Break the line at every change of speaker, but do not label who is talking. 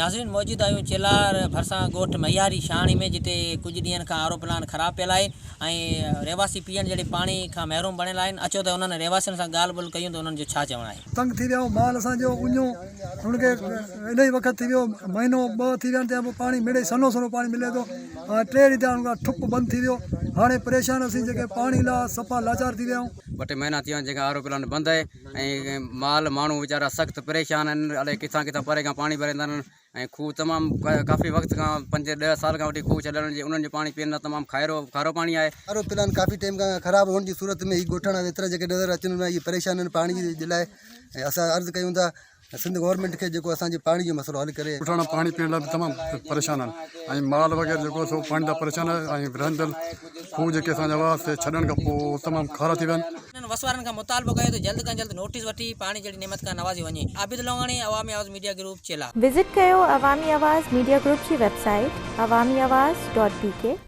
ناظرين موجود آهيون چيلار ڀرسان ڳوٺ مهياري شاهاڻي ۾ جتي ڪجهه ڏينهن کان آر او پلانٽ خراب پيل آهي ۽ رهواسي پيئڻ جهڙي پاڻي کان محروم بڻيل آهن اچو ته انهن رهواسين سان ڳالهه ٻولهه ڪيون ته انهن جو ڇا چوڻ آهي.
تنگ ٿي ويا آهيون مال اسان جو اڃو هن کي انهي وقت ٿي ويو مهينو ٻه ٿي ويا آهن تنهن پوء پاڻي مڙئي سنهو سنهو پاڻي ملي ٿو هاڻي ٽي ڏينهن ٿيا آهن ٺپ بند ٿي ويو هاڻي پريشان اسين جيڪي پاڻي لاء صفا لاچار ٿي ويا آهيون.
ٻه ٽي مهينا ٿي ويا آهن جنهن کان آر او پلانٽ بند آهي ۽ مال ماڻهو ويچارا سخت پريشان آهن الائي ڪٿان ڪٿان پري کان پاڻي ڀريندا آهن ۽ کوهه تمام ڪافي وقت کان پنج ڏهه سال کان وٺي کوهه ڇڏيل آهن جي انهن جو پاڻي پيئن ٿا تمام کارو کارو پاڻي آهي.
آر او پلانٽ ڪافي ٽائيم کان خراب هئڻ جي صورت ۾ هي ڳوٺاڻا ويتر جيڪي نظر اچن پيا اهي پريشان آهن پاڻي جي لاء ۽ اسان عرض ڪيون ٿا سنڌ گورنمينٽ کي جيڪو اسان جي پاڻي جو مسئلو حل ڪري.
ڳوٺاڻا پاڻي پيئڻ لاء به تمام پريشان آهن ۽ مال وغيره جيڪو سو پاڻي لاء پريشان آهي ۽ رهندڙ کوهه جيڪي اسان جا هئا سي ڇڏڻ کان پوء تمام کارا ٿي ويا آهن.
انهن وسوارن کان مطالبو ڪيو ته جلد کان جلد نوٽيس وٺي پاڻي جهڙي نعمت کان نوازيو وڃي. عابد لونگاڻي، عوامي آواز ميڊيا گروپ، چيلا.
وزٽ ڪيو عوامي آواز ميڊيا گروپ جي website Awami Awaz dot B K.